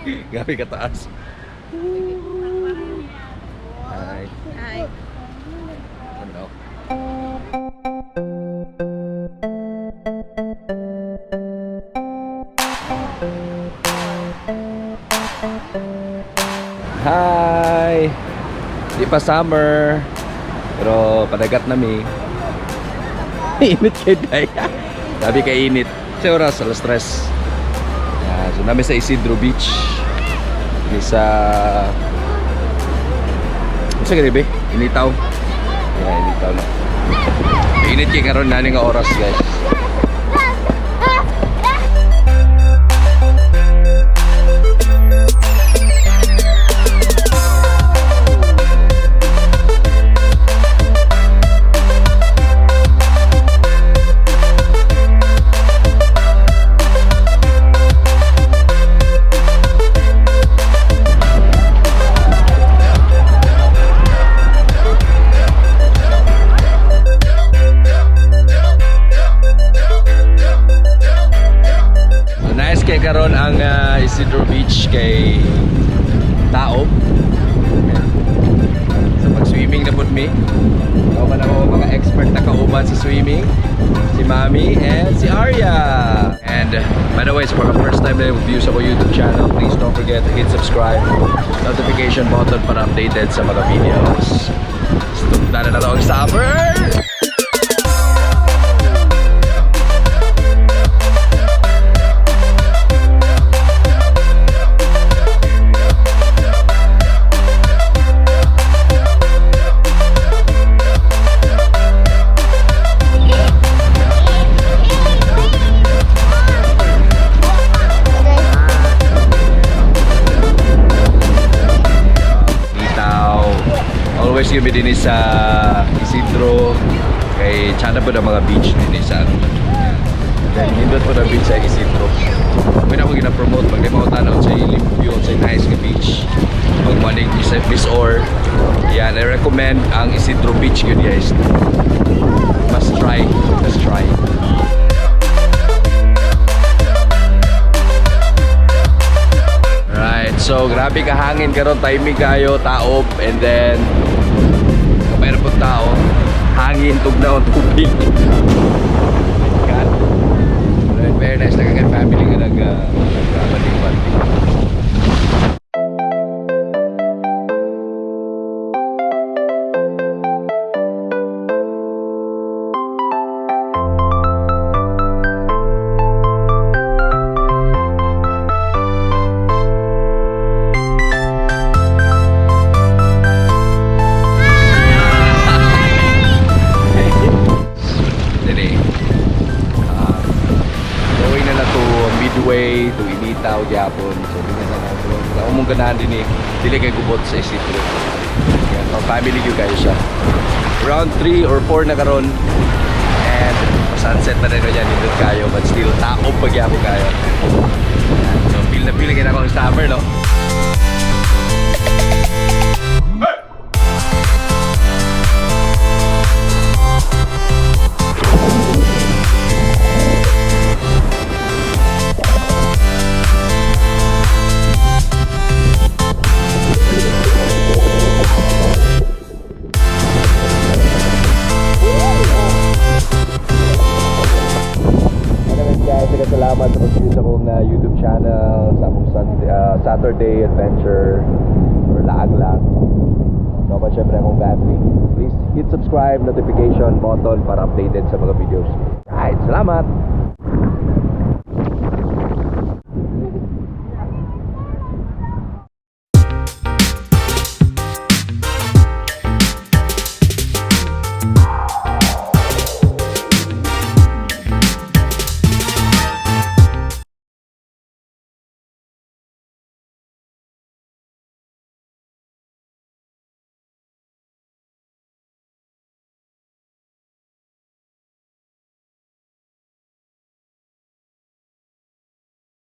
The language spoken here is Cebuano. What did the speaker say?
Grabe kataas. Hi. Hi. Ano? Hi! Di pa summer. Pero padagat na mi. Init kay Day. Sabi kay init. Sa oras, alas 3. Yan, so namin sa Isidro Beach. Ini sa... Sa gani ba? Initaw. Yeah, initaw na. Init kay karon nani nga oras, guys. So nice kay karon ang Isidro Beach kay tao. So pag swimming na pud mi. Kauban ako mga expert na kauban sa swimming. Si Mami and si Arya. And by the way, sa mga first time na view sa ko YouTube channel, please don't forget to hit subscribe, notification button para updated sa mga videos. Stop na na ang summer! Bitaw. Always yun din sa Isidro. Kay tsada po ng mga beach din sa ano. Then hindot po ng beach sa Isidro. Pwede ako gina-promote pag di mo tanaw sa limpyo, sa nice nga beach. Pag manig Miss Or. Yan, I recommend ang Isidro Beach yun, guys. Must try. Must try. Right, so grabe ka hangin karon, timing kayo, taob, and then meron po tao, hangin, tugnaw, tubig. My God. Right, very nice lang ang family nga nag nagkabanding-banding. Dili. Going na na to Midway, to Initaw, gyapon. So, di na na to. Ako mong ganahan din eh. Dili kay gubot sa Isidro. Yan, pang family gyud kayo siya. Round 3 or 4 na karon. And sunset na rin yan, nindot kayo. But still, taob pa gyapon kayo. Yan, so, feel na feel na ako ang summer, no? Anyways guys, salamat sa pag-view sa akong YouTube channel, sa akong Sunday, Saturday adventure, or laag lang. Dapat syempre akong family. Please hit subscribe, notification button para updated sa mga videos. Right, salamat!